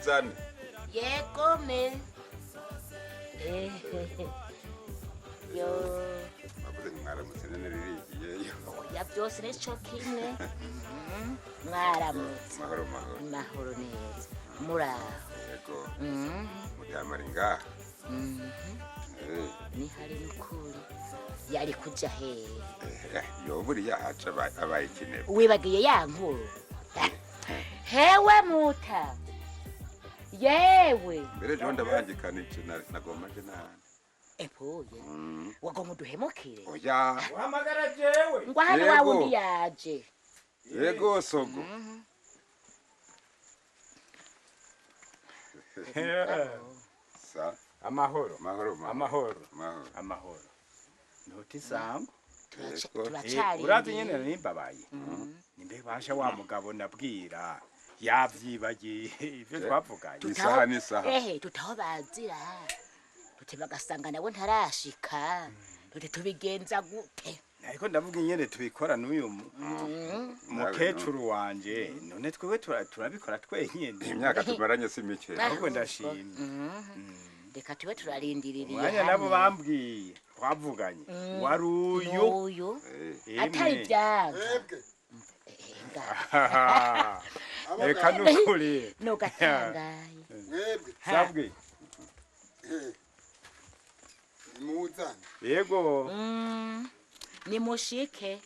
Muzane. Yego me. Yo. Bavuze ngo mwaramutse none ririgiyeyo. Oya, byose nico kimwe. Mwaramutse. Mahoro mahoro. Mahoro neza. Muraho. Yego. Mutamari ngaha. Nihari n'ukuri. Yari kuja hehe? Yo buriya haca abaye ikinebwe. Wibagiye ya nkuru. Hewe muta. Yewe. Mbere jo ndabangikanije nagomba nje nahandi. Epuye. Wagomba uduhemukire. Oya. Uhamagara jewe. Ngo hano wa Yego. wundi yaje. Yego sogo. Sa. Amahoro. Mahoro mahoro. Amahoro. Mahoro. Amahoro. Ntuti sambo. Yego. Turacari. Urazi nyene nimbabaye. Nimbe basha wa mugabo nabwira. Yavyibagiye ivyo twavuganye. Isaha n'isaha. Ehe, tutaho bazira. Tute bagasanga nawe ntarashika. Tute tubigenza gute? Ariko ndavuga nyene tubikora n'uyu mukecuru wanje. None twebwe turabikora twenyene. Imyaka tumaranye si mike. Ahubwo ndashimye. Reka tube turarindiririye. Umwanya nabo bambwiye twavuganye wari uyu. N'uyu. Atari byanga. Mwebwe. Reka nukuri. Nugatangaye. Mwebwe. Sabwe. Nimuzane. Yego. Nimushike.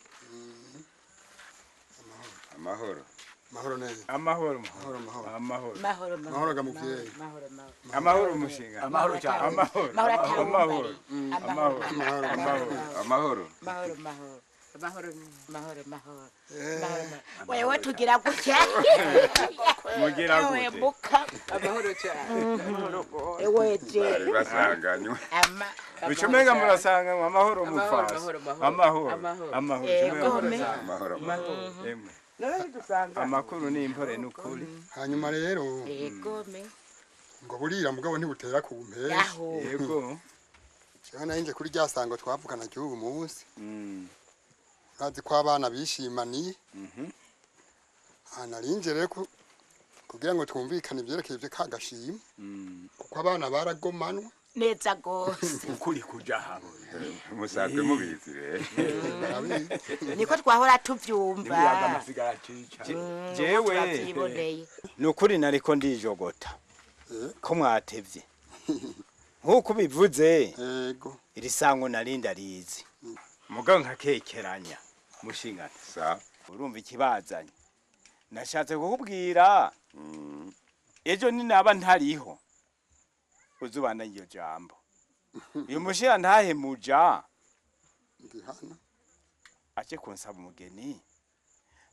Amahoro. Mahoro neza. Amahoro. Mahoro mahoro. Amahoro. Mahoro mahoro. Mahoro gamuvyeyi. Mahoro mahoro. Amahoro mushinga. Amahoro cyane. Amahoro. Mahoro Amahoro. Amahoro. Amahoro Amahoro. Amahoro. Mahoro mahoro. Mahoro mahoro mahoro. Mahoro. Wewe tugira gutya. Mugira Ewe gute? muka. Amahoro cyane. Amahoro gose. Ewe je. Bari basanganywe. Ama. Ucumenga murasanga ngo amahoro Amahoro, mufasi. amahoro, amahoro. Amahoro. Amahoro. Amahoro. Yego, Ucumenga me. murasanga. Amahoro. Amahoro. Emwe. None dusanga. Amakuru ni impore nukuri. Hanyuma rero Yego me. ngo burira mugabo ntibutera ku mpera. Yaho. Yego. Jewe nari kuri rya sango twavugana ry'ubu munsi. Urazi ko abana bishimaniye. Narinje rero kugira ngo twumvikane ivyerekeye ivyo kagashima. Kuko abana baragomanwa. Neza gose. Ukuri kuja hamwe. Musanzwe mubizi rero. Barabizi. Niko twahora tuvyumva. Imiyaga amasigara cica. Jewe. Turavyiboneye. Nukuri nariko ndijogota. Ko mwatevye. Nkuko bivuze. Yego. Iri sango narinda rizi. Mugabo nkakekeranya mushingana. Sa. Urumva ikibazanye. Nashatse kukubwira. Ejo ninaba ntariho. Uzubana iryo jambo. Uyu mushinga ntahemuja. Ndi hano. Aje kunsaba umugeni.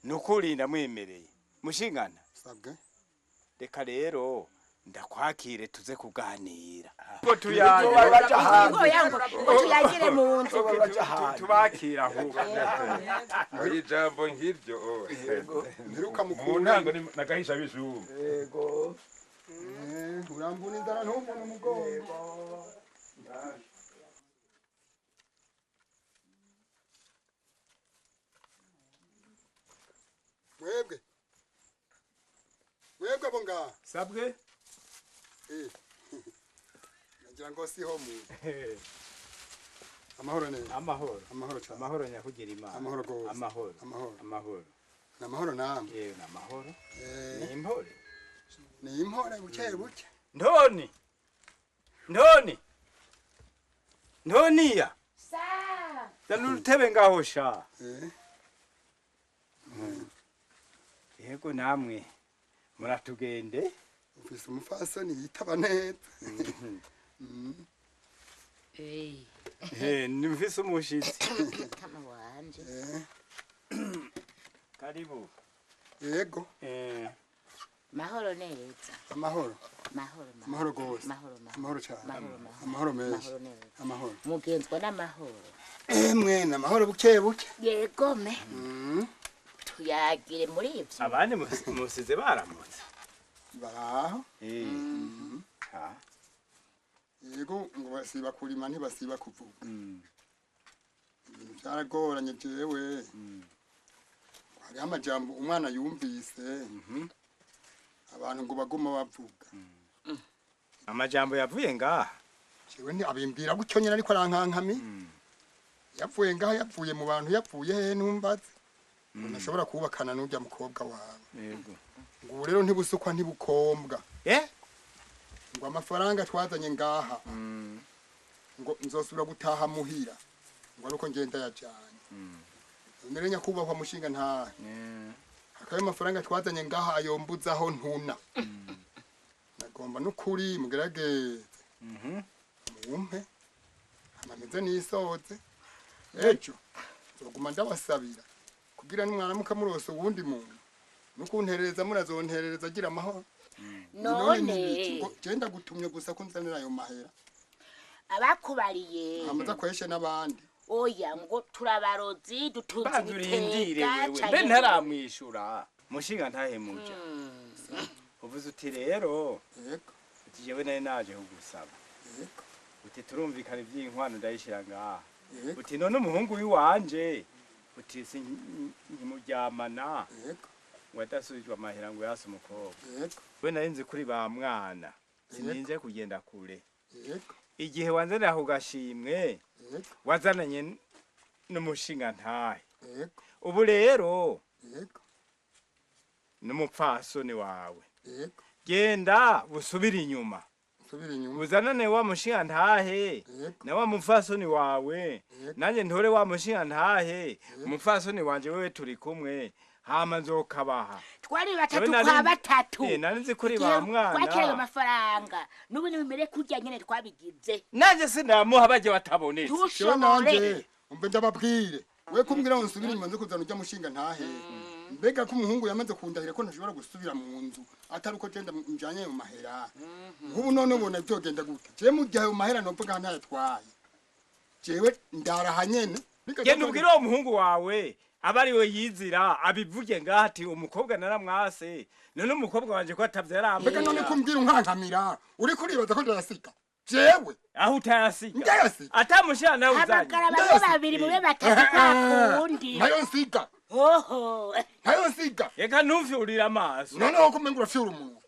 Nukuri ndamwemereye. Mushingana. Sabwe. Reka rero ndakwakire tuze kuganira. Ngo Ngo tuyagire. yango ngo tuyagire mu nzu. Tubakira ahubwo. Oya ijambo nk'iryo. Mperuka Mu mukuru. ntango nagahisha bijumba. Yego. Urambuna inzara ntumbone umugongo. Mwebwe. Mwebwe abo ngaha. Sabwe. Nagira ngo siho mu. Amahoro neza. Amahoro. Amahoro cyane. Amahoro nyakugira Imana. Amahoro gose. Amahoro. Amahoro. Amahoro. Ni amahoro namwe. Yewe ni amahoro. Ni impore. Ni impore buke buke. Ntoni. Ntoni. Ntoniya. Sa. Zana urutebe ngaho sha. Yego namwe muratugende. Ufise umufasoni yitaba neza. Eh. Nimfise umushitsi. Kama wanje. Karibu. Yego. Mahoro neza. Amahoro. Mahoro Amahoro gose. Mahoro mahoro. Amahoro cyane. Mahoro mahoro. Amahoro menshi. Mahoro neza. Amahoro. Mugenzwa n'amahoro. Emwe namahoro buke buke. Yego me. Tuyagire muri ivyo. Abandi musize baramutse. Baraho. Yego ngo basiba kurima ntibasiba kuvuga. Ibintu byaragoranye jewe. Hariho amajambo umwana yumvise. Abantu ngo baguma bavuga. Amajambo yavuye ngaha. Jewe nti abimbwira gutyo nyene ariko arankankami. Yavuye ngaha, yavuye mu bantu, yavuye hehe ntumbaze. Ngo ntashobora kubakana n'urya mukobwa wawe. Yego. Ngo ubu rero ntibusukwa ntibukombwa. Eh? Ngo amafaranga twazanye ngaha. Ngo nzosubira gutaha muhira. Ngo aruko ngenda yajanye. None nyakubahwa mushinga ntahe. Akayo mafaranga twazanye ngaha ayombuzaho ntuna. Nagomba nukuri mugerageze. Mumpe. Amameze nisoze. Ejo nzoguma ndabasabira kugira n'umwana mukamurose uwundi muntu. Nukunterereza murazonterereza agira amahoro. None genda gutumye gusa ko nzanira ayo mahera. Abakubariye. Amaza kweshe n'abandi. Oya ngo turabarozi dutunze Banzurindire ibitega wewe. canke Mbe ntaramwishura. Mushinga ntahe muja. Uvuze uti rero. Yego. Uti jewe nari naje kugusaba. Yego. Uti turumvikana ivy'inkwano ndayishira ngaha. Yego. Uti none umuhungu wiwanje. Uti si nkimuryamana. Yego. Ngo adasubijwe amahera ngo yase umukobwa. Yego. We nari nzi kuri ba mwana. Sininze kugenda kure. Yego. Igihe wanzanira ako gashimwe. Yego. Wazananye n'umushinga ntahe. Yego. Ubu rero Yego. n'umupfasoni wawe. Yego. Genda usubire inyuma. Nsubira inyuma. Uzanane wa mushinga ntahe Yego. na wa mupfasoni wawe. Yego. Nanjye ntore wa mushinga ntahe. Umupfasoni wanje wewe turi kumwe. Hama nzokabaha. Twari batatu Jewe kwa batatu. Nari nzi kuri Igihe ba mwana. twakira ayo mafaranga n'ubu ntibimere kurya nyene twabigize. Nanjye sindamuha baje batabonetse. Jewe Tushobore. nanje umve ndababwire. We kumbwira ngo nsubire inyuma nze kuzana urya mushinga ntahe. Mbega ko umuhungu yamaze kundahira ko ntashobora gusubira mu nzu atari uko genda njanye mu mahera. Nk'ubu none ubona byogenda gute? Jewe mu gihe ayo mahera novuga ntayatwaye. Jewe ndaraha nyene. Genda ubwire uwo muhungu wawe aba ari we yizira abivuge ngaha ati umukobwa naramwase none umukobwa wanje ko atavyara. Mbega none kumbwira unkankamira uriko uribaza ko ndayasiga? Jewe aho utayasiga ndayasiga. Atamushira nawe uzanye. Hamagara bamwe babiri mube batatu kwa kundi. Ntayo nsiga. Oho. Ntayo nsiga. Reka ntumvyurire amaso. Noneho ko umenga urafyura umunwa.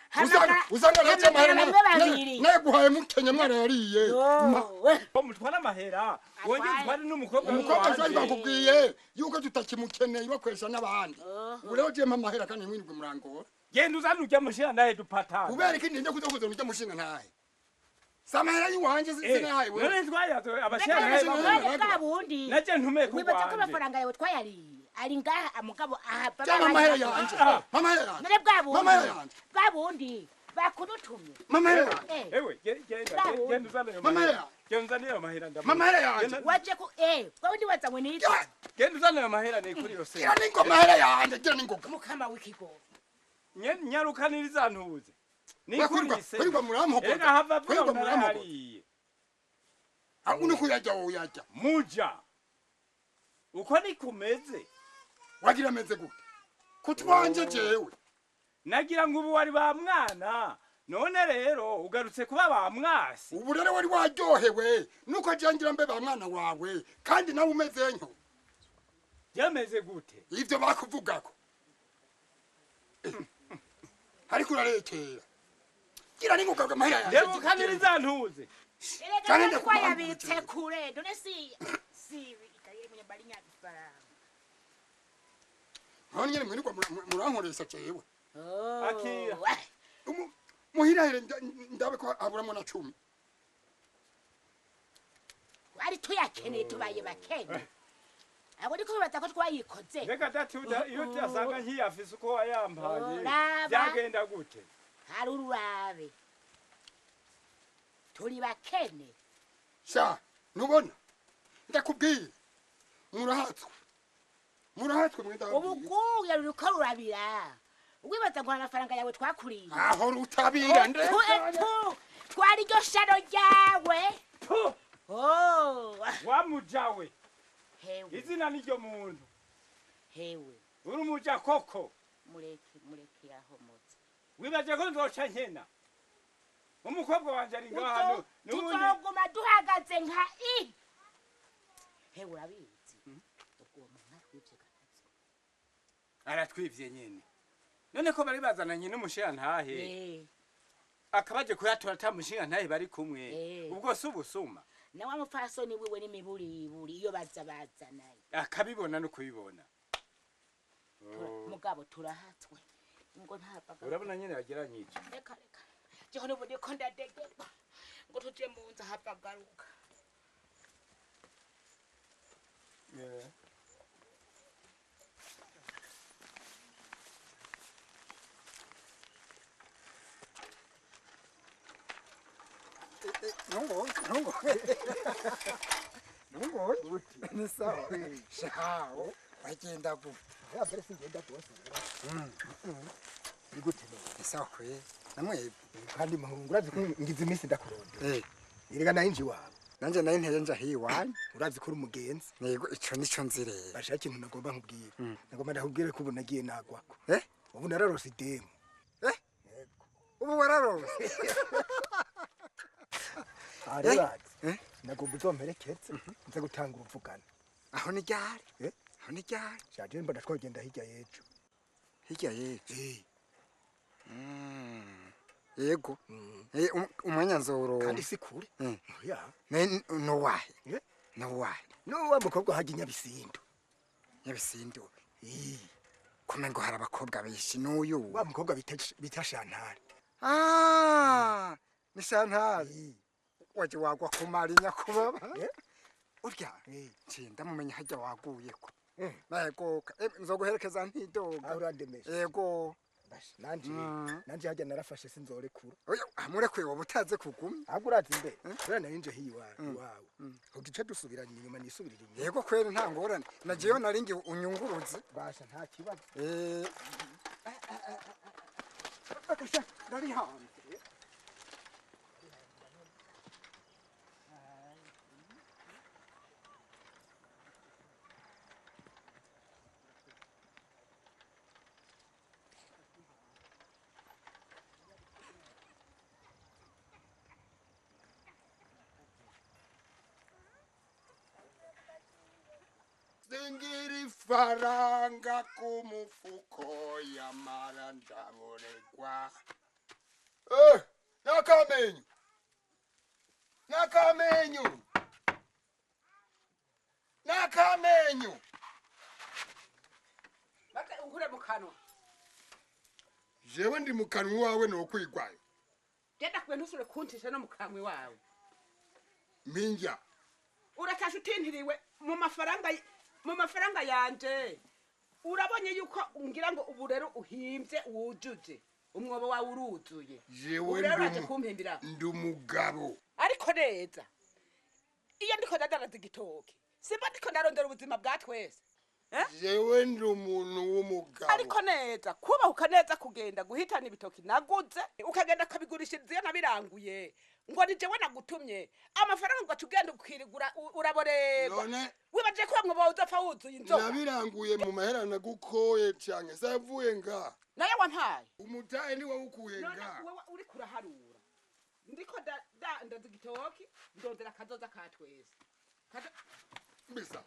Usanga Hamagara naje amahera bamwe babiri. nayaguhaye mukenye mwana yariye. Ko mutwara amahera wongeye utware n'umukobwa Umukobwa wanje. shwari bakubwiye yuko tutakimukeneye bakoresha n'abandi. Ubu rero je mpa amahera kandi mwirwe murangora. Genda uzane urya mushinga ntahe dupatane. Kubera iki ndinde kuza kuzana urya mushinga ntahe? Si amahera y'iwanje sinayahaye wewe. None twayazo abashinga ntahe None babona. bwa bundi. Naje ntume ku Wibaza ko rwanje. amafaranga yawe twayariye ari ngaha mugabo ahava Cyangwa amahera yanje. Amahera yanje. None bwa bundi. Amahera yanje. Bwa bundi bakudutumye. Amahera yanje. Ewe genda genda uzane ayo Mama mahera. yanje. Genda uzane ayo mahera ndamuha. Amahera yanje. Waje ku bwa bundi wazanywe n'iki? Genda uzane ayo mahera nikuri yose. Gira n'ingoma amahera yanje, gira n'ingoga. Mukama w'ikigo. Nyarukaniriza ntuze. Kwirirwa kwirirwa murampogoza. Ega hava avuga Kwirirwa ngo murampogoza. narayariye. Ahubwo ni kuyajya wowe uyajya. Muja. Uko ni kumeze. Wagira ameze gute? Kutwanje jewe. Nagira ngo ubu wari ba mwana. None rero ugarutse kuba ba mwasi. Ubu rero wari waryohewe nuko jangira mbe ba mwana wawe kandi nawe umeze nko. Yameze gute? Ivyo bakuvugako. Ariko urarekera. Gira ningoga amahera yanje. Ndebukaniriza ntuze. Erega Canke twayabitse kure none si ikariye bari nyabifaranga. None nyene mwirirwa murankoresha jewe. Akira. Muhira ndabe ko aburamo na 10. Ari tuyakeneye tubaye bakene. Abo ndiko bibaza ko twayikoze. Reka dati iyo utasanga nkiyafise uko wayampaye. Raba. Byagenda gute? Hari ururabe. Turi bakene. Sha, nubona. Ndakubwiye. Murahatswe. Murahatswe mwenda. Ubuguya ruriko rurabira. Wibaza ngo amafaranga yawe twakuriye. Aho rutabira nde. Twari ryo shano ryawe. Oh. Wamujawe. Hewe. Izina niryo muntu. Hewe. Uri umuja koko. Mureke mureke yahomotse. Wibaje ko nzoca nkena. Umukobwa wanje ari ngaha n'ubundi tuzoguma duhagaze nka i. Hewe urabizi. Ubwo uwo muntu atwivye gakazi. Aratwivye nyene. None ko bari bazananye n'umushinga ntahe. Akabaje kuyatora ata mushinga ntahe bari kumwe. Ubwo si ubusuma. Nawe amupfasoni wiwe n'imiburiburi iyo baza bazanaye. Akabibona no kubibona. Mugabo turahatswe. Ngo ntabaga. Urabona nyene bagiranye iki? Reka reka. Jeho n'ubundi ko ndadegerwa. Ngo tuje mu nzu hapagaruka. Nongo ni sawa shao bagenda gute ya mbere singenda rwose ni gute ni sawa kwe namwe kandi muhungu urazi ko ngize iminsi ndakurondera erega nayo nje iwawe nanje nayo nteye nja hiwanyu urazi ko uri umugenzi yego ico nico nzireba bashaka ikintu nagomba nkubwira nagomba ndakubwire ko ubu nagiye nagwako ubu nararose idemu ubu wararose Arazi nagomba uzomperekeze nze gutanga uruvugano aho ni ryari aho ni ryari shaje mbona twagenda hirya y'ejo hirya y'ejo yego umwanya nzoro kandi si kure oya nuwahe nuwahe nuwa mukobwa hajya Nyabisindu Nyabisindu kumengo hari abakobwa benshi n'uyu wa mukobwa bita Shantari ni Shantari waje wagwa kumarinya kubaba urya ncinda mumenya hajya waguyeko yego nzoguherekeza ntidoga urandemesha yego nanje nanje hajya narafashe sinzorekura oya amurekwe wowe utaze kugumya ahubwo urazi mbe kubera nari nje hiyi iwawe ugice dusubiranye inyuma nisubirira inyuma yego kweri nta ngorane nagiyeyo nari ngi unyunguruze basha nta kibazo akasha ndari hanze Singira ifaranga ku mufuko yamara ndaboregwa. Nakamenyo. Nakamenyo. Nakamenyo. Bate ukure mu kanwa. Jewe ndi mu kanwa wawe no kwigwayo. Genda kwe ntusure kuntisha no mu kanwa wawe. Minja. Uratasha utintiriwe mu mafaranga yanje. Urabonye yuko ngira ngo ubu rero uhimbye wujuje umwobo wawe uruzuye. Jewe ndi umugabo. Ariko neza iyo ndiko ndadaraza igitoke simba ndiko ndarondera ubuzima bwa twese. Jewe ndi umuntu w'umugabo. Ariko neza kubahuka neza kugenda guhitana ibitoki naguze ukagenda akabigurishiriza iyo nabiranguye ngo ni jewe nagutumye amafaranga ngo tugende ukirigura uraborerwa wibaje ko mwobo uzapfa wuzuye inzoga. Nabiranguye mu mahera nagukoye cyane savuye nga naye wampaye umutahe ni wowe ukuye nga none wewe uri kuraharura ndiko ndaza igitoki ndondera akazoza ka twese mbisa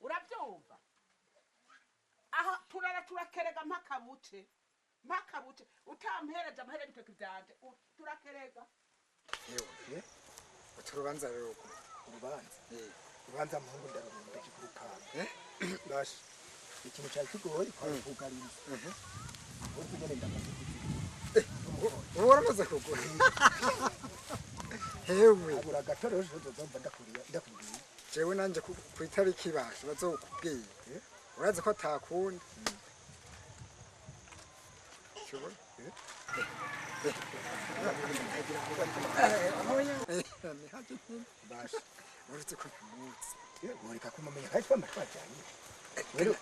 urabyumva aha turara turakerega mpakabuce mpakabuce utampereje amahera y'ibitoki byanje turakerega. Yewe uturubanza rero urubanza urubanza muhungu ndarurumbeje kurupanga basha ikintu cyari kigoye kwakugarira ubu nyene ndamaze kugura ubu waramaze kugura hewe abura gatoro uzozomba ndakuriya ndakubwiye jewe nanje ku itariki basha bazokubwiye urazi ko atakunda uretse ko ntamutse ureka kumumenya kandi twama twajyanye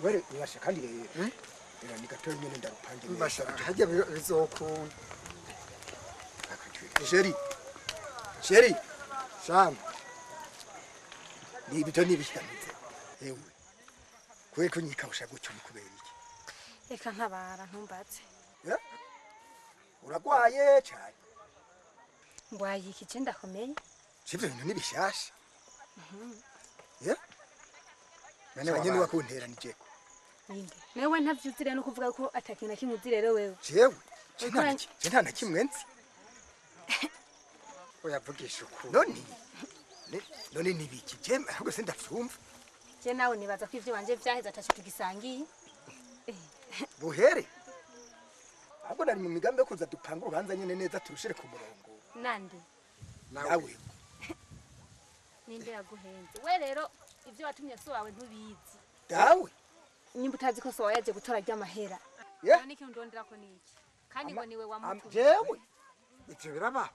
were ubasha kandi rero ni gatoya nyene ndarupange basha hajya bizokunda Sheri Sheri shama ni ibyo nibishikanitse ewe kwe kunyikawusha gutyo ni kubera iki? Reka ntabara ntumbatse. Uragwaye cyane. Ngwaye iki je ndakomeye? Sivyo bintu nibishasha. Nene wakunteranijeko. Ninde nawe ntavyuzi rero no kuvuga ko atakintu kimuzi rero wewe. Jewe je nta na kimwe nzi. Oyavugisha ukuri. None nibiki je ahubwo se ndavyumva. Je nawe nibaza ko ivyo wanje vyaheze ataco tugisangiye. Buhere ahubwo nari mu migambi yo kuza dupanga urubanza nyene neza turushire ku murongo. Nande nawe ninde yaguhenze we rero ivyo watumye so wawe ntubizi. Dawe nimba utazi ko so wawe yaje gutora ry'amahera none ikintu ndondera ko niki kandi ngo niwe wamutumye. Jewe ivyo birabaho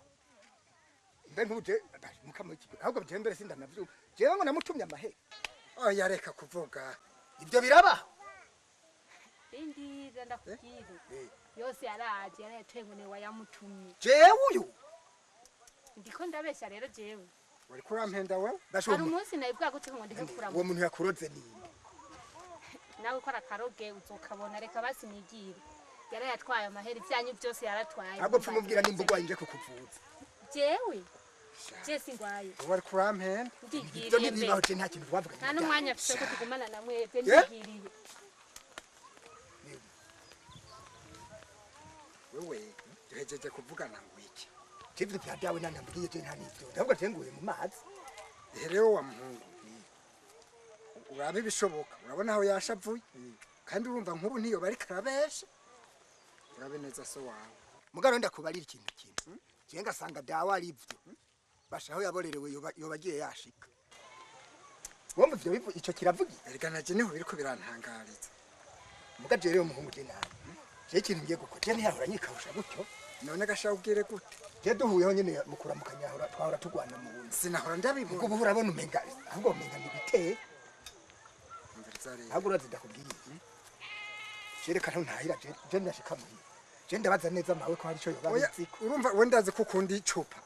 mbe nkuje mukamwe ahubwo je mbere sindanavyumva jewe ngo namutumye amahera. Oya reka kuvuga ivyo birabaho. Indira ndakubwira yose yaraje yarayatoye ngo niwe wayamutumye. Jewe uyu ndiko ndabesha rero jewe. Wari kurampenda wewe? Hari umunsi nayibwa gute ngo ndeke kuramo. Uwo muntu yakuroze ni nawe ko arakaroge uzokabona reka basi nigire. Yarayatwaye amahera ibyanyu byose yaratwaye. Ahubwo pfumubwira nimba ugwaye nje kukuvuza. Jewe je singwaye. Wari kurampenda? Ndigiriye. Ibyo ntibibaho je nta kintu twavuga. Nta n'umwanya afise ko tugumana na mwebwe ndigiriye. Wewe duhejeje kuvugana ngo iki? Tivyo vya dawe nanambwiye je nta nivyo. Ndabwo tenguye mu mazi. Rero wa muhungu urabe bishoboka urabona aho yashavuye kandi urumva nk'ubu ntiyo bari karabesha. Urabe neza so wawe. Mugaro ndakubarira ikintu kimwe. Je ngasanga dawe ari ivyo. Bashaho yaborerewe yobagiye yashika. Wumva ivyo bivu ico kiravugi? Erega naje niho biriko birantangariza. Mugaje rero muhungu je nabi. Je ikintu ngiye gukora je ntiyahora nyikawusha gutyo. None gasha ubwire gute? Je duhuyeho nyene mukuramukanya ahora twahora tugwana mu bunzi. Sinahora ndabibona. Ubwo urabona umenga ahubwo umenga nibiteye. Ahubwo urazi ndakubwiye. Jereka ntahira je ndashika muhira. Je ndabaza neza mawe ko hari ico yoba bizi. Urumva we ndazi ko ukunda icupa.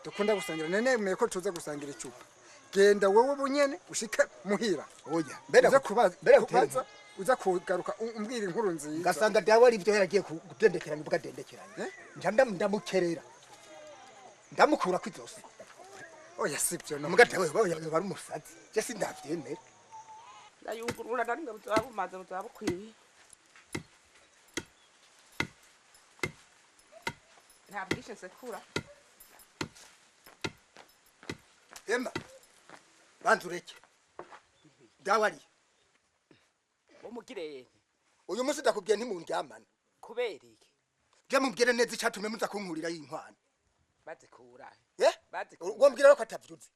Dukunda gusangira nene nemeye ko tuza gusangira icupa. Genda wewe bunyene ushike muhira. Oya mbere kubaza kubaza uza kugaruka umbwira inkuru nziza. Ngasanga dawe ari ivyo yaragiye kudendekeranya ubwo adendekeranya. Nja ndamukerera. Ndamukura kwizosi. Oya sivyo no. Mugatawe bari umusazi. Je sindavyemera. Ndayugurura narimwe buzabumaze buzabukwiye. Nta bwishe nsekura. Emma banzureke. Dawari. Umugire uyu munsi ndakubwiye ntimundyamana. Kubera iki? Je mubwire neza icatumye muza kunkurira y'inkwano. Bazikura. Eh? Bazikura. Wombwira ko atavyuze.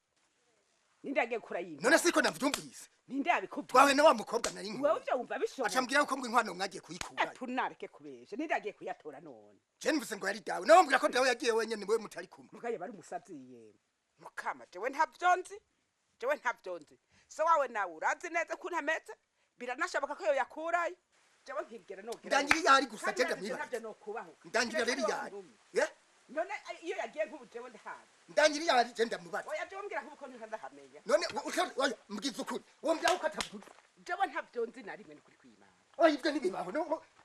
Ninde agiye kura y'inkwano? None siko navyumvise. Ninde abikubwiye? Twawe na wa mukobwa nari nkuru. Wewe uvyo wumva bishoboka. Acambwira ko ngo inkwano mwagiye kuyikura. Tunareke kubesha. Ninde agiye kuyatora none? Je mvise ngo yari dawe. Nawe mbwira ko dawe yagiye wenyene wewe mutari kumwe. Mugaye bari umusavyi yemwe. Mukama jewe ntavyonzi. Jewe ntavyonzi. So wawe nawe urazi neza ko ntameze? Biranashoboka ko yo yakurayo. Jewe nkibwira no. Ndangira yari gusa je ndamwiba. Ntavyo no kubaho. Ndangira rero yari. Ye? None iyo yagiye nk'ubu jewe ndahazi. Ndangira yari je ndamubaza. Oya jewe mbwira nk'ubu ko ntahamenya. None oya mbwiza ukuri. Wombwira ko atavuze. Jewe ntavyonzi na rimwe n'ukuri kw'Imana. Oya ivyo ntibibaho.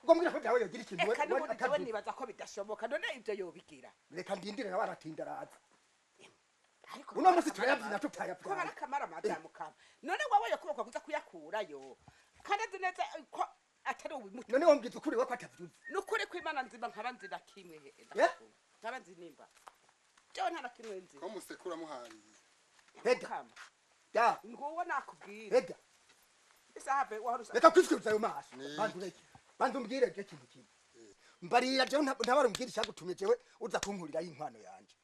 Ngo mbwira ko dawe yogira ikintu we. Jewe nibaza ko bidashoboka. None ivyo yobigira. Reka ndindire nawe aratinda araza. Uno musi turayavyina tutayapfa. Ko barakamara madamu kama. None wawe yakuboko kuza kuyakurayo. Kandi azi neza ko atari ubimutu. None wombwiza ukuri we ko atavyuze. Nukuri kw'Imana nzima nkaba nzi na kimwe. Nkaba nzi nimba. Jewe nta na kimwe nzi. Ko musekura muhariye. Heda. Da. Nguwo nakubwira. Heda. Isabe warusa. Reka kwifyuza ayo maso. Bantu reke. Bantu mbwire je kintu kimwe. Mbarira jewe ntabara umbwira icyagutumye jewe uza kunkurira y'inkwano yanje.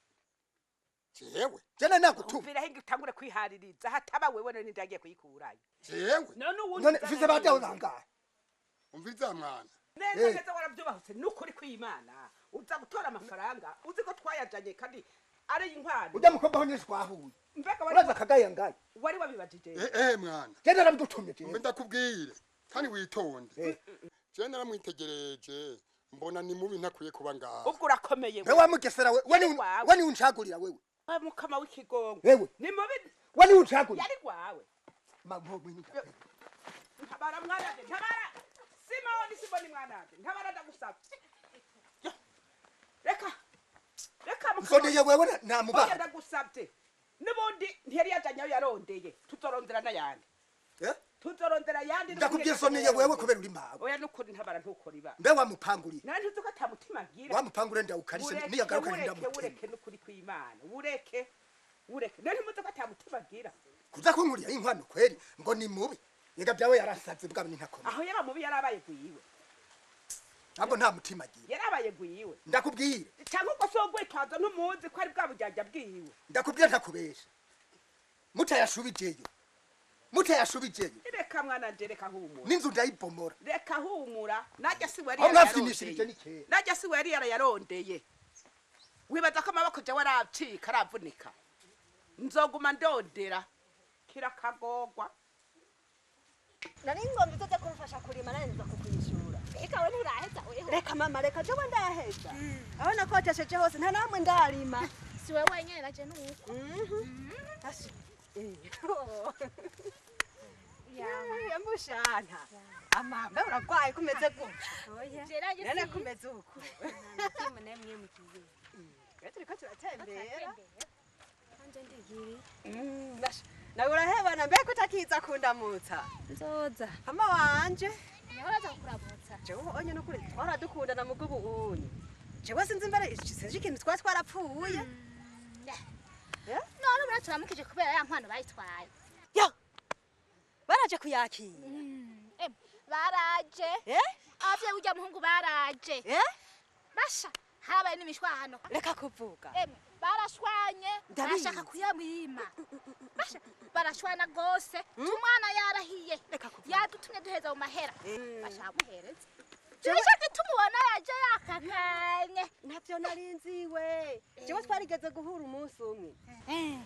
Jewe. Jena nagutumye. Umvira hingi utangure kwihaririza hataba wewe none ndagiye kuyikurayo. Jewe. None uwundi none mfise badawe bangahe? Umviriza mwana. Neza neza waravyubahutse nukuri kw'Imana. Uza gutora amafaranga uzi ko twayajanye kandi ari inkwano. Ujya mukobwa ho nyinshi twahuye. Mbega wari akagaye ngaye. Wari wabibajije. Mwana. Jena narabidutumye jewe. Mbe ndakubwire kandi witonde. Je naramwitegereje mbona ni mubi ntakwiye kuba ngaha. Ubwo urakomeye. Wewe wamugesera we wani unshagurira wewe. Mukama w'ikigongo. Wewe. Ni mubi. Wani unshagurira. Yari gwawe. Mabo Ntabara mwana ntabara. Simoni Simoni mwana ntabara ndagusabye. Reka. Reka mukama. Nsoneye wewe namuba. Oya ndagusabye. Nubundi ntiyari yajanye ayo yarondeye. Tuzorondera n'ayandi. Eh? Tuzorondera yandi. Ndakubwiye soniye wewe kubera uri mawe. Oya nukuri ntabara ntukora iba. Mbe wamupanguriye. Nari ntuzi ko atamutima ngira. Wamupangure ndawukarishe niyagaruka ndamutema. Ureke nukuri kw'Imana. Ureke. Ureke. Nari ntuzi ko atamutima ngira. Kuza kunkuriya inkwano kweri ngo ni mubi. Yega byawe yarasaze bwa ni ntakoma. Aho yaba mubi yarabaye gwiwe. Ntabwo nta mutima agira. Yarabaye gwiwe. Ndakubwira. Cyangwa uko so gwitwaza ntumuzi ko ari bwa bujyajya bwiwe. Ndakubwira ntakubesha. Mutayashubijeyo. Mutayashubijeyo. Reka mwana nje reka humura. N'inzu ndayibomora. Reka humura. Najya si wari yararondeye. Ni kera. Najya si wari yararondeye. Wibaza ko amaboko jawe aracika aravunika. Nzoguma ndondera. Kirakagogwa. Nari ngomba uzoze kumfasha kurima nane nza kukwishura. Reka we nturaheza weho. Reka mama reka jewe ndaheza. Aho nakotesheje hose nta namwe ndarima. Si wewe wenyene naje nuko. Ashi. Ya mushana. Amama uragwaye kumeze gutya. Oya. Nane kumeze uko. Kimwe mwe mugiye. Turiko turatembera. Anje ndigiri. Nawe urahebana mbega utakiza kundamutsa. Nzoza. Mama wanje. Yahoraza kukuramutsa. Jewe onye nukuri twaradukundana mugubu unye. Jewe sinzi mbere sinzi ikintu twa twarapfuye. None muraturamukije kubera ya nkwano bayitwaye. Yo. Baraje kuyakira. Baraje. Abavyeyi urya muhungu baraje. Basha habaye n'imishwano. Reka kuvuga. Barashwanye barashaka kuyamwima. Basha barashwana gose. Tumwana yarahiye. Yadutumye duheza mu mahera. Basha muhereza. Jewe tumubona yaje yakakanye. Ntavyo narinziwe. Jewe twarigeze guhura umunsi umwe.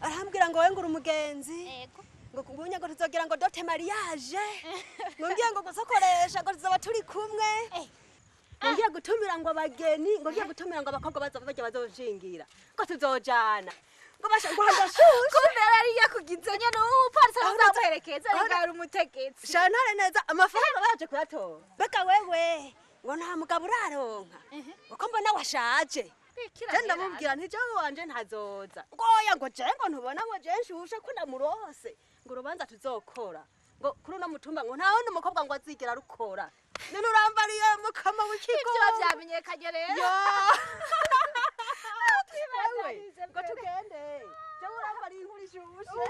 Arambwira ngo we ngura umugenzi. Yego. Ngo kubunya ngo tuzogira ngo dote mariage. Ngo ngiye ngo gusokoresha ngo tuzoba turi kumwe. Ngo ngiye gutumira ngo abageni, ngo ngiye gutumira ngo abakobwa bazoba bajya bazoshingira. Ngo tuzojana. Ngo basha ngo handashushe. Kumbe yari yakugize nyene umupolisi azamuherekeza reka ari umutegetsi. Shantare neza amafaranga baje kuyatora. Beka wewe ngo nta mugabo uraronka. Uko mbona washaje. Je ndamubwira nti jewe wanje ntazoza. Ngoya ngo je ngo ntubona ngo je nshushe ko ndamurose. Ngo urubanza tuzokora. Ngo kuri uno mutumba ngo nta wundi mukobwa ngo azigera rukora. None urambariye mukama w'ikigo. Ivyo vyamenyekanye rero. Wewe ngo tugende. Jewe urambariye inkuru ishushe.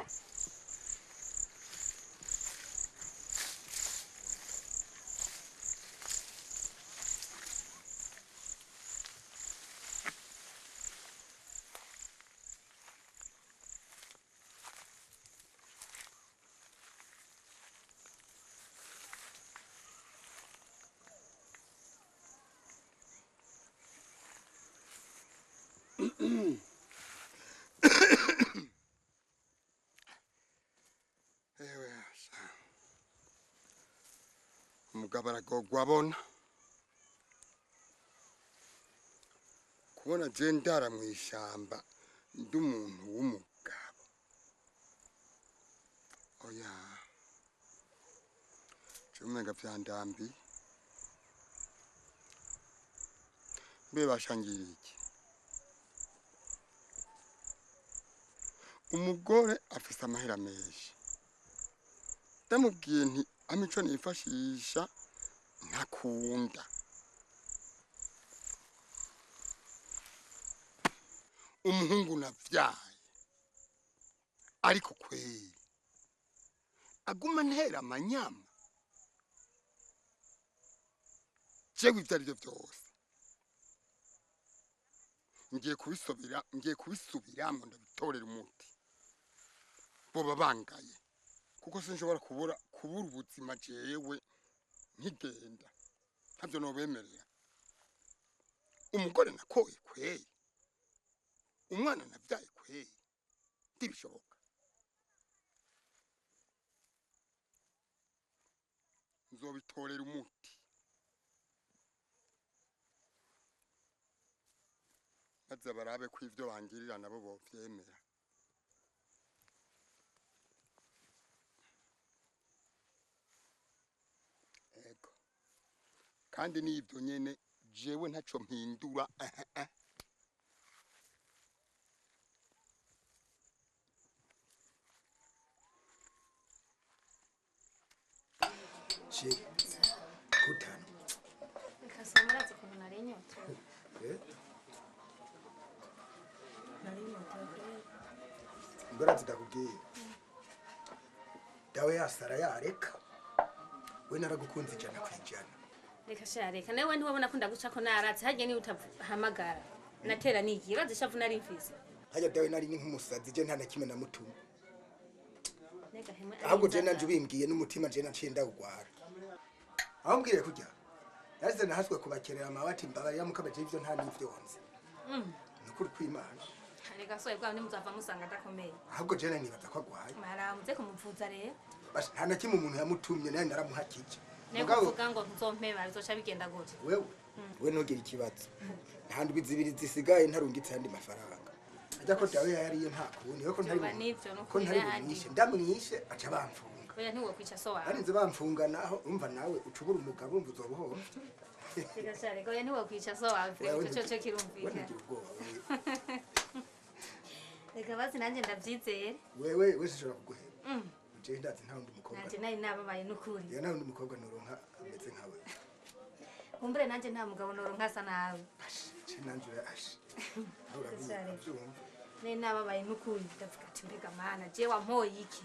Ewe asha. Umugabo aragogwa abona. Kubona je ndara mu ishamba ndi umuntu w'umugabo. Oya. Cumenga vyandambi. Mbe bashangira iki? Umugore afise amahera menshi. Ndamubwiye nti amico nifashisha ntakunda. Umuhungu navyaye. Ariko kweri aguma ntera amanyama. Jewe ivyo arivyo vyose. Ngiye kubisubiramwo ndabitorera umuti. Boba bangaye. Kuko sinshobora kubura ubuzima jewe nkigenda. Ntavyo nobemerera. Umugore nakoye kweri. Umwana navyaye kweri. Ntibishoboka. Nzobitorera umuti. Maze barabe ko ivyo bangirira nabo bovyemera. Ego. Kandi n'ivyo nyene jewe ntaco mpindura. Ingora zidakubwiye. Dawe yasara yareka. We naragukunze 100%. Reka sha reka nawe ntiwabona ko ndaguca ko naratse harya ni utahamagara. Natera nigiye urazi shavu nari mfise. Hajya dawe nari ni nk'umusazi je nta na kimwe namutuma. Ahubwo je nanje ubimbwiye n'umutima je naciye ndawugwara. Aho mbwire kujya. Narize nahaswe kubakerera amabati mbabarira mukabaje ivyo nta nivyo nzi. Nukuri kwimana. Reka soye bwa nimuzava musanga adakomeye. Ahubwo je nibaza ko agwaye. Maramuze kumuvuza rero. Bas nta na kimwe umuntu yamutumye naye naramuhakije. Mugabo uvuga ngo ntuzompeba bizoca bigenda gute? Wewe we ntugira ikibazo. Nta ndwi zibiri zisigaye ntarungitse andi mafaranga. Ajya ko dawe yariye nta kundi ko ntari ko ntari bumwishe ndamwishe aca bamfunga. Oya ntiwokwica so wawe. Arinze bamfunga naho umva nawe ucubura umugabo umva uzoboho. Reka sha reka oya ntiwokwica so wawe ico cyo kirumvikana. Reka basi nanje ndavyizere. Wewe wese ushobora kuguheba. Je ndazi nta wundi mukobwa. Nanje nari nababaye nukuri. Ya nta wundi mukobwa noronka ameze nkawe. Umbure nanje nta mugabo noronka asa nawe. Je nanje ashi. Nari nababaye nukuri ndavuga ati mbega mana je wampoye iki?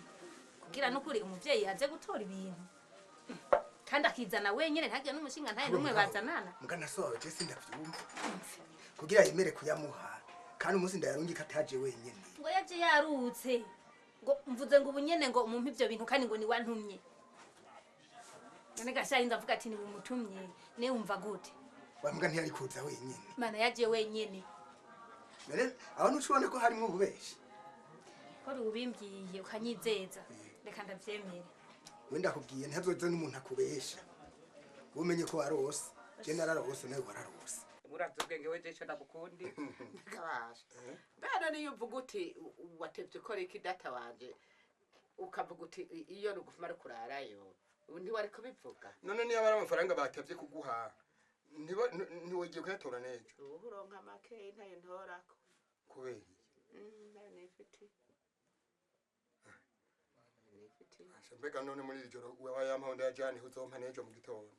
Kugira nukuri umuvyeyi aze gutora ibintu. Kandi akizana wenyene ntagiye n'umushinga ntaye numwe bazanana. Mugana so je sindavyumva. Kugira yemere kuyamuha. Kandi umunsi ndayarungika ataje wenyene. Ngo yaje yarutse. Ngo mvuze ngo ubunyene ngo mumpe ivyo bintu kandi ngo ni wantumye. None gashaye ndavuga ati ni bumutumye ne umva gute? Wambwa ntiyari kuza wenyene. Mana yaje wenyene. None aho ntucubona ko harimo ububeshi. Ko ubimbyiye ukanyizeza. Reka ndavyemere. We ndakubwiye ntazoze n'umuntu akubesha. Umenye ko warose, je nararose nawe wararose. Urazi ubwenge weje ico ndagukundi. Ndakabasha. Bana niyo uvuga uti watevye ukora iki data wanje ukavuga uti iyo rugufuma ari kurarayo ntiwari kubivuga. None niyo abari amafaranga batevye kuguha ntiwogiye kuyatora n'ejo. Ubu uronka make ntayo ntorako. Kubera iki? Nayo nifiti. Mbega none muri iri joro wayampaho ndayajyane uzompa n'ejo mu gitondo.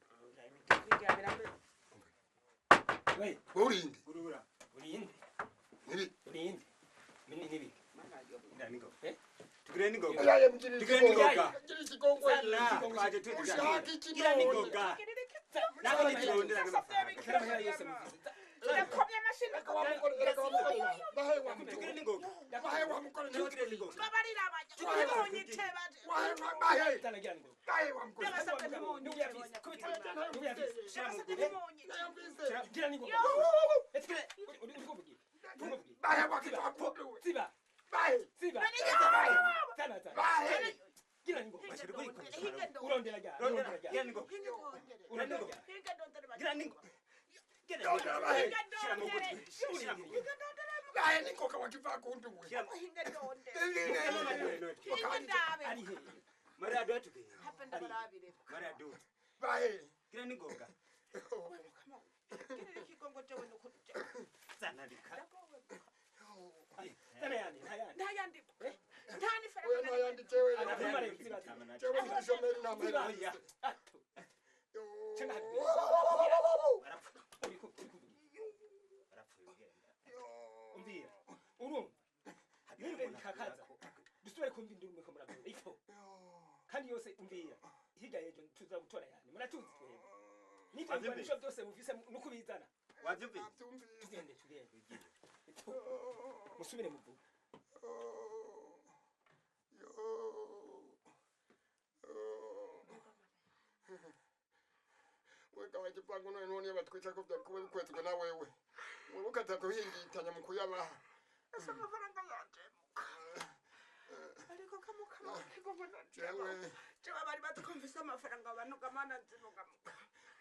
We, urinde. Urura, urinde. Nibi. Urinde. Mini nibi. Ndanigo. Eh? Tugire ningoga. Tugire ningoga. Tugire ningoga. Nawe ndirondera Ndakomye amashini Tugire ningoga. Tugire ningoga. Babarira abanye. Ntimunyite baje.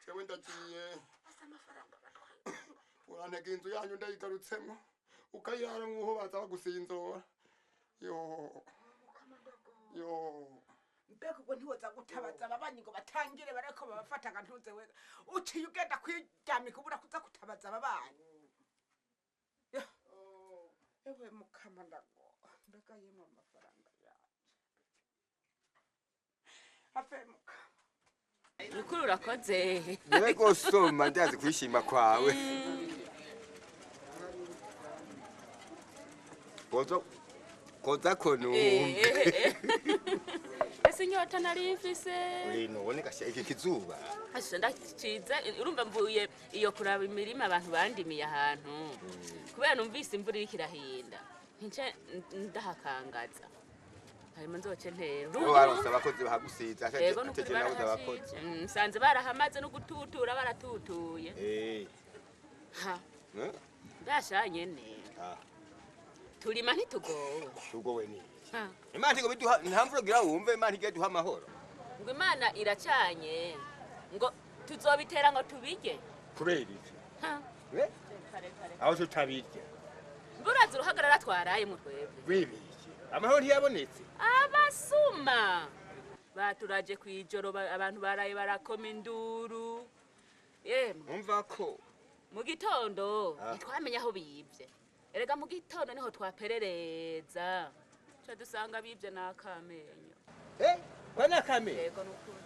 Jewe ndagiye urantega inzu yanyu ndayigarutsemo ukayirara nk'uho baza bagusinzora yo yo mbega ubwo ntiwoza gutabaza ababanyi ngo batangire bareko babafata nga ntuze we uciye ugenda kwiryamika ubura kuza kutabaza ababanyi. Ewe mukama ndago mbega yemwe amafaranga yanje afe mukama. Mukuru urakoze. Yego soma ndazi kwishima kwawe. Bozo Koza ko numve. Ese inyota nari mfise. Uri none gasha iki kizuba. Asha ndacize urumva mvuye iyo kuraba imirima abantu bandimiye ahantu. Kubera numvise imvura iriko irahinda. Nce ndahakangaza. Harimo nzoce ntero. Waronse abakozi bahagusiza Yego nukuri ateje nabuze abakozi. barahashije. Nsanze barahamaze no gututura baratutuye. Ha. Ndashanye ne. Turima ntitugowe. Tugowe ni. Imana ngo biduha nta mvura gira wumve Imana igiye duha amahoro. Ngo Imana iracanye. Ngo tuzobitera ngo tubirye. Kubera iki? Aho tutabirya. Mburazi uruhagarara twaraye mu twebwe. Wibiki. Amahoro ntiyabonetse. Abasuma baturaje kwijoro abantu baraye barakoma induru. Yemwe. Umva ko mu gitondo ntitwamenye aho bibye. Erega mu gitondo niho twaperereza. Cyo dusanga bibye nakamenyo. Kwa nakamenyo? Yego nukuri.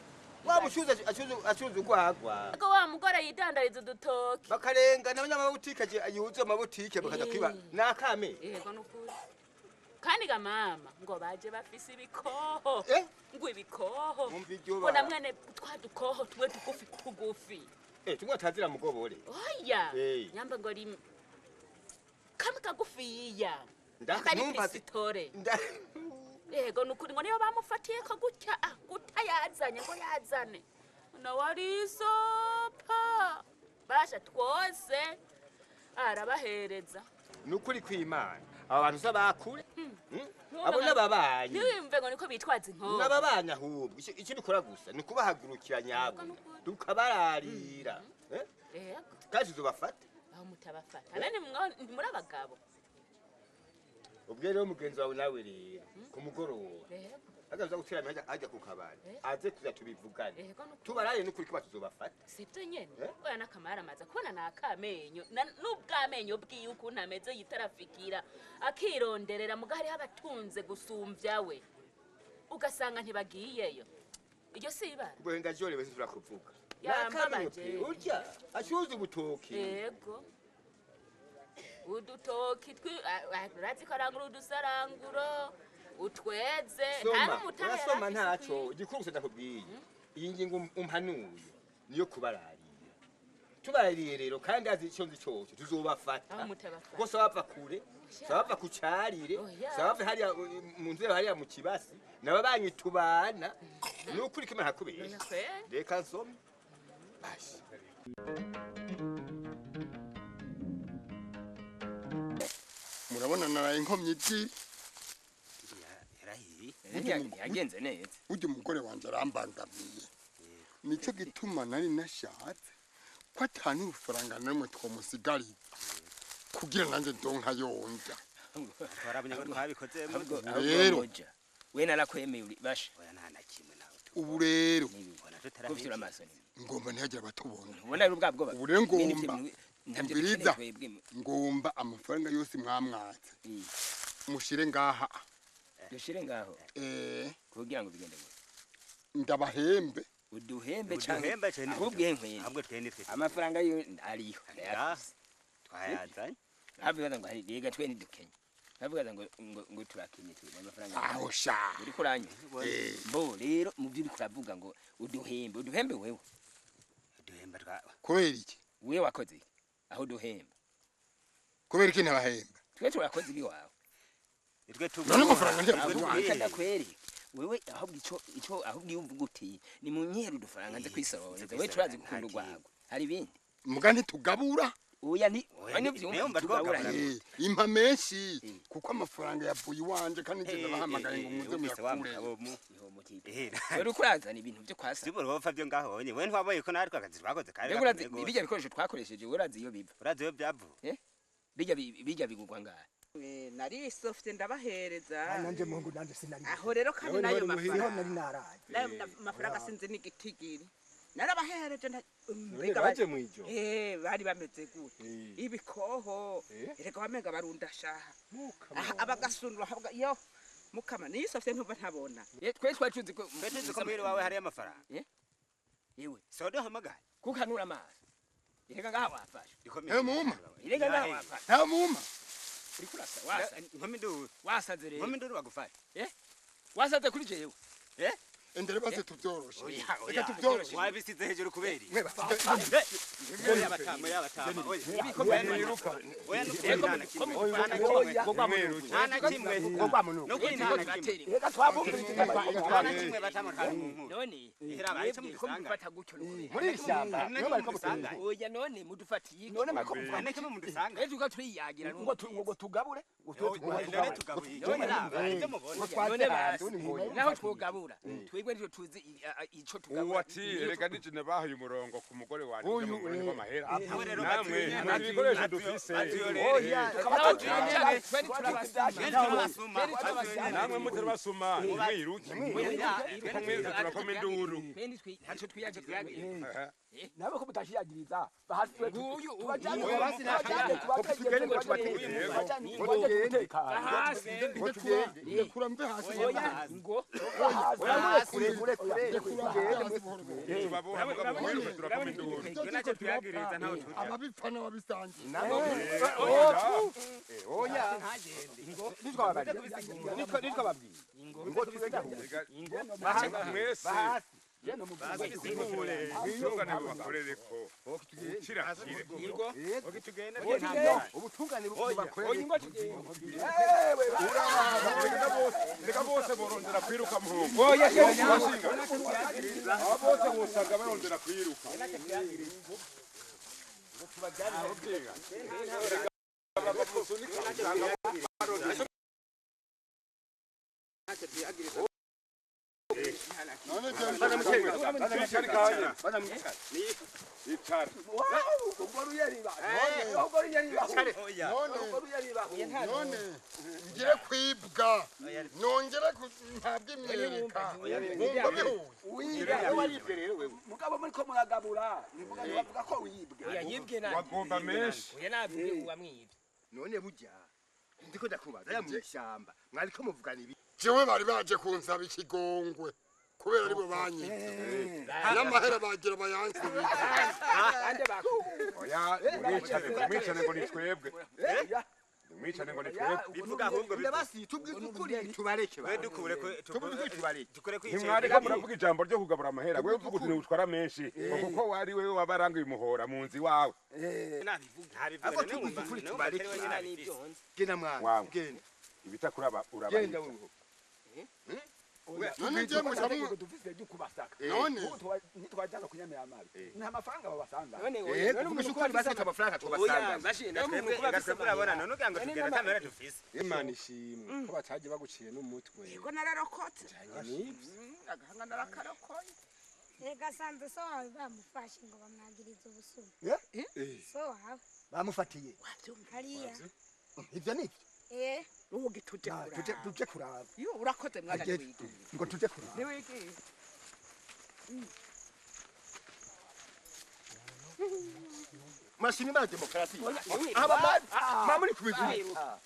Wa mushuza acuza ugwagwa. Ego wa mugore yidandariza udutoki. Bakarenga n'abanyamabutike yuzuye amabutike bakaza kwiba nakamenyo. Yego nukuri. Kandi ga mama ngo baje bafise ibikoho. Ngo ibikoho. Ngo namwene twa dukoho tumwe tugufi tugufi. Tumwe atazira mugobore. Oya. Nyamba ngo ri kamwe kagufiya. Ndakumva sitore. Yego nukuri ngo niyo bamufatiye ko gutya gutayazanye ngo yazane. Na warisopa. Basha twose arabahereza. Nukuri kwimana. Aba bantu sabakure. Abo nababanyi. Ntiwimve ngo niko bitwaza inkoho. Nababanyi ahubwo icyo bikora gusa ni kubahagurukira nyabo. Tukabararira. Yego. Kandi tuzobafata. Aho mutabafata. Nani muri abagabo. Ubwo rero mugenzi wawe nawe rero ku mugoroba. Agaza gutera ajya ku kabari. Aze kuza tubivugane. Tubaraye nukuri ko tuzobafata. Sibyo nyene. Oya nakamara amaza kubona nakamenyo n'ubwamenyo bwiye ukuntu ameze yitarafikira akironderera muga hariho abatunze gusumvya we. Ugasanga ntibagiyeyo. Iryo si ibara. Ubwo ndajore bese turakuvuga. Nakambaje. Urya ashuza ubutoki. Yego. Udutoki twi urazi ko arangura udusaranguro utweze nta n'umutare urasoma ntaco igikuru gusa ndakubwiye iyi ngingo umpanuye niyo kubararira tubarariye rero kandi azi ico nzi cose tuzobafata kuko sabava kure sabava ku carire sabava hariya mu nzira hariya mu kibasi n'ababanyi tubana nukuri kimwe ntakubesha reka nsome bashi. Murabona naraye nkomye iji yagenze neza. Ujye umugore wanje arambangamiye. Nico gituma nari nashatse ko atanu urufaranga namwe twomusigariza kugira nanjye ndonka yonja. Twarabonye ko twabikozemo rero. We narakwemeye uri basha. Oya nta na kimwe nawe. Ubu rero kufyura amaso ni ngomba ntihagira abatubona. Ubona rero ubwabwo. Ubu rero ngomba mbiriza ngomba amafaranga yose mwamwatse mushire ngaha. Dushire ngaho. Kugira ngo bigende gute? Ndabahembe. Uduhembe canke ahubwo enkwe. Ahubwo twende twe. Amafaranga yo ariho. Twayazanye. Avuga ngo hari yega twe ntidukenye. Avuga ngo ngo turakenye twe amafaranga. Aho sha. Uri kuranye. Bo rero mu byo uri kuravuga ngo uduhembe, uduhembe wewe. Uduhembe twa. Kubera iki? Wewe wakoze iki? Aho duhemba. Kubera iki ntabahemba? Twe turakoze ibi wawe. Nitwe tuvuga. None amafaranga ntiyavuga. Ndakweri. Wewe ahubwo ico ahubwo iyo uvuga uti ni mu nyeru dufaranga nze kwisororeza wewe turazi gukunda urwagwa. Hari ibindi. Muga ntitugabura. Oya ni vyumva tugabura. Impa menshi kuko amafaranga yavuye iwanje kandi nje ndabahamagaye ngo muze muyakure. Wewe ukurazana ibintu byo kwasa. Siboro bopfa byo ngaho onye. Wewe ntwaboye ko natwe akazi twakoze kare. Urazi bijya bikoresho twakoresheje urazi iyo biva. Urazi iyo byavuye. Bijya bigugwa ngaha. Nari softe ndabahereza. Nanje mungu nanje sinari. Aho rero kandi nayo mafaranga nari naraye. Nayo mafaranga sinzi n'igitigiri. Narabahereje mbega baje mwijo. Bari bameze gute. Ibikoho erega bamenga barunda shaha. Abagasunura yo mukama ni softe ntumva ntabona. Twe twacuze ko twe ko mwiri wawe hari amafaranga. Yewe sodo hamagaye. Kukanura amaso. Erega ngaha wafashe. Muma. Erega ngaha wafashe. Muma. Uriko urasa wasa Nkome induru. Wasaze rero. Nkome induru bagufate. Eh? Wasaze kuri jewe. Eh? Endere base tuvyoroshe. Oya, Reka oya. tuvyoroshe. Wabisize hejuru kubera iki? Mweba. Oya batama, oya batama. Oya. Oya nukuri nta na kimwe. Nta na kimwe. Nukuri nta na kimwe. Reka twabumvirize. Nta na kimwe batama kandi mu nkuru. None Ihera abaye mwebwe ko mudufata gutyo none. Muri iri shyamba niho bariko mudusanga. Oya none mudufatiye iki? None bariko Nta na kimwe mudusanga. Ejo uka turiyagira ngo ngo tugabure ngo None tugabuye. None raba ibyo mubona. None basi naho twogabura twebwe nitwe tuzi ico tugabura. Uwo ati reka nije nabahaye umurongo ku mugore wanje Uyu, ndamugore w'amahera. Nawe rero Namwe batuye- nta bikoresho dufise. Oya Twe Namwe mutarabasuma ntimwiruke. Kuko mwese turakoma induru. Ntaco twiyagira. Nawe ko mutashiyagiriza bahasi twe Nguyu, tubajane uyu, tubajane tugende ngo tubategeke. tubajane umutekano. Bahasi. Ndekura mve hasi. Oya ngo Kure kure kure. Ndekura mve hasi buhoro buhoro. Tubaboha mugabo mwiruke turakoma induru. Ntacyo tuyagiriza ntaho tuja. Ababipfa n'ababisangiye. Oya nitwababwiye ngo tugende Mwese bahasi. ubutungane bubakorereko. Kirakire. Ubutungane bubakorere. Reka bose borondera kwiruka muhungu. Oya, Bashinga. Aba bose bosanga barondera kwiruka. None Icara kanya. Icara. None ngire kwibwa nongere mpabwe imyereka wumva bihuye. Waribwe rero wewe mugabo muriko muragabura nivuga ko wibwe. Oya yibwe nande. Wagomba menshi. Oya navuge uwamwibye. None burya ndiko ndakubaza ya mw'ishyamba mwariko muvugana ibi. Jewe bari baje kunsaba ikigongwe kubera aribo banyibye n'amahera bagira bayansubize. Ande baku Oya mwicane mwicane ngo ni twebwe. Mwicane ngo ni twebwe. Bivuga ahubwo bivuga. Ndabasi tubwize ukuri tubareke. We dukure ko Tubwize ukuri tubareke. dukure ko Ntimwariko muravuga ijambo ryo kugabura amahera wewe uvuga uti ntiwutwara menshi ngo kuko wari wewe wabaranguye umuhora mu nzu iwawe. Ahubwo tubwize ukuri tubareke. Genda mwana Wawe. genda. Ibitakuraba Genda urabarika. wewe. None je muca dufise ryo kubasaka. None Ntitwajana kunyamira amabi nta mafaranga babasanga. None Eh, kuvuga ukuri basi amafaranga Oya tubasanga. bashinga none umuntu kuba afise urabona none ugira ngo tugenda ata mahera dufise. Imana ishimwe ko batagiye baguciye n'umutwe. Yego nararokotse. Nibyo. Agahanga narakarokoye. Reka sanze so wawe bamufashe ngo bamwagirize ubusuma. So wawe Bamufatiye. hariya. Ivyo nivyo. Eh. Ubu gituje Ah, kuraba. tuje tuje kuraba. Yo urakoze mwana Agiye- niwigiye. Ngo tuje kuraba. Niwigiye. Mashini ba demokarasi. Aba ma muri kubivuga.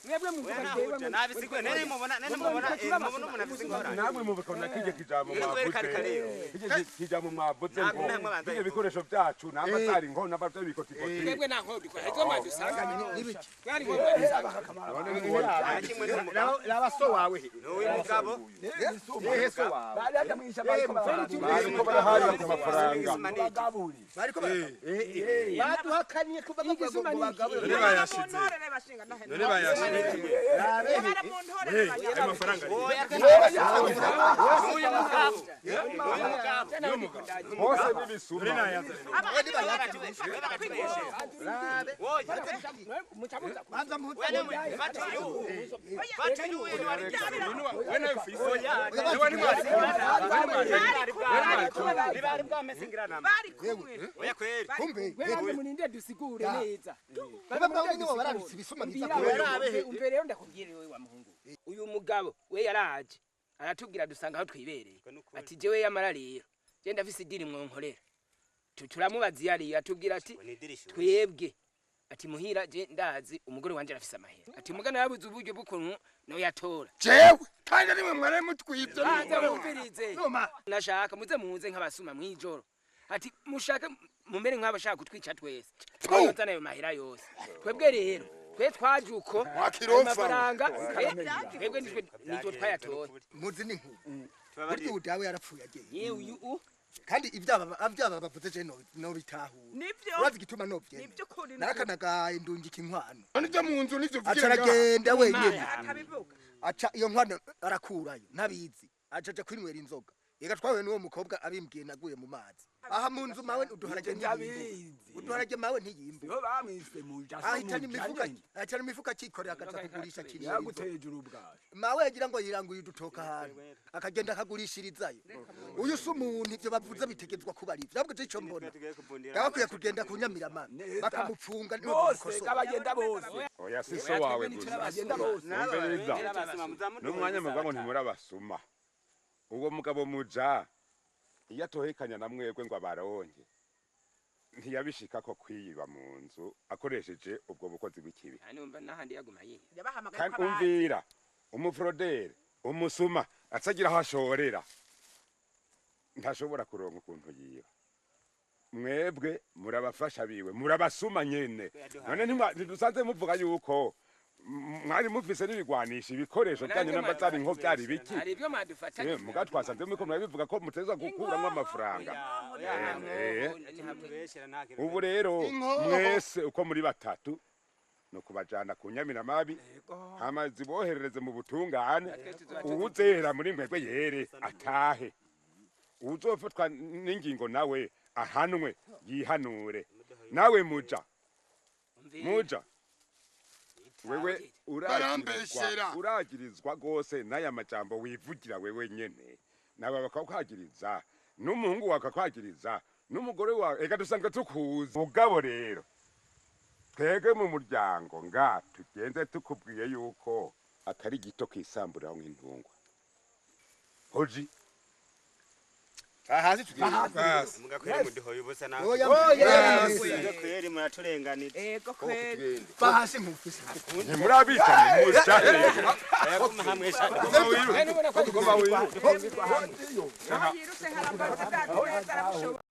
Mwebwe muvuga jewe. Nabisigwe nene mubona nene mubona mubona umuntu afise ingorane. Namwe mubikona kirya kijambo Nene mwavuze. kari kare. Kirya kijambo mwavuze ngo Namwe mwabanza birya bikoresho byacu namba zari nko namba byabikotikoti. Twebwe nta nkoro dukora. Izo mwadusanga. Twari nkoro None Raba so wawe he. N'uyu mugabo. Ehe so wawe. Bari hajya mw'ishyamba bariko bariko barahabwa amafaranga. baragabura. Bariko baduhakaniye kuva bavuga ngo bagabure. None bayashize. Muntorere bashinga nahe. None bayashize. Yabara muntorere Ayo mafaranga ari. N'uyu mugabo. N'uyu mugabo. Niyo mugabo. Bose n'ibisuma. None nayazanye. Kumbe Wewe muninde dusigure neza. Baba mwe nibo barabise ibisuma biza kubera. Umve rero ndakubwira wewe wa muhungu. Uyu mugabo we yaraje aratubwira dusanga aho twibereye. Ati jewe yamara rero. Je ndafise idiri mwonkorera. Turamubaza iyo ariyo atubwira ati twebwe ati muhira je ndazi umugore wanje arafise amahera. Ati mugana yabuze uburyo bw'ukuntu nawe yatora. Jewe kandi nimwe mwari mutwibye. Banza mumvirize. Nashaka muze muze nk'abasuma mwijoro. Ati mushaka Mumere nk'abashaka kutwica twese. Twazana ayo mahera yose. Twebwe rero twe twaje uko amafaranga twebwe nitwe twayatoye. Muzi ni nkuru. Burya udawe yarapfuye agiye. Yewe uyu kandi ibyaba bavuze je no bitahura. Urazi gituma no vyemera. Narakanagaye ndungika inkwano. Nivyo mu nzu nivyo vugira. Aca aragenda wenyene. Aca iyo nkwano arakurayo ntabizi. Aca aja kwinywera inzoga. Ega twawe n'uwo mukobwa abimbwiye naguye mu mazi. Aha mu nzu mawe uduharage ntiyimbu. Uduharage mawe ntiyimbu. Yo bamwise muja. Ahitana imifuka akikorera akaza kugurisha kintu. Yaguteje urubwaje. Mawe yagira ngo yiranguye udutoka ahantu. Akagenda akagurishirizayo. Uyu si umuntu ivyo bavuze bitegezwa kuba ari ivyo. Ahubwo je ico mbona. Bakwiye kugenda kunyamirama bakamupfunga niwe bose abagenda bose. Oya si so wawe gusa. Umviriza. N'umwanya muvuga ngo ntimurabasuma. Uwo mugabo muja iyo atohekanya na mwebwe ngo abaronke ntiyabishika ko kwiba mu nzu akoresheje ubwo bukozi bw'ikibi. Numva nahandi yaguma yihe. Kandi umvira umufrodere umusuma atagira aho ashorera ntashobora kuronka ukuntu yiba. Mwebwe murabafasha biwe murabasuma nyene. None ntidusanze muvuga yuko mwari mufise n'ibigwanisha ibikoresho byanyu n'ambatari nko byari biki. Hari ibyo mwadufatanye. Muga twasanze muriko murabivuga ko muteza gukuramwo amafaranga. Ubu rero mwese uko muri batatu no kubajana ku nyamiramabi hama ziboherereze mu butungane uwuzera muri mwebwe yere atahe. Uwuzofatwa n'ingingo nawe ahanwe yihanure. Nawe muja. Muja. Wewe uragirizwa gose n'aya majambo wivugira wewe nyene naba bakakwagiriza n'umuhungu wakakwagiriza n'umugore wawe eka dusanga tukuzi. Mugabo rero twebwe mu muryango nga tugenze tukubwiye yuko atari gito kwisambura nk'intungwa. Hoji hasi tugende. Mugakwere muduhoye ubusa nawe. Oya. Kweri muraturenganije. Ego kweri. Bahasi mufise. Ntimurabicanye mujahe. Ayaguma hamwe sha. Goma wiruke. Aho yirutse harambaza dati neza aramushobora.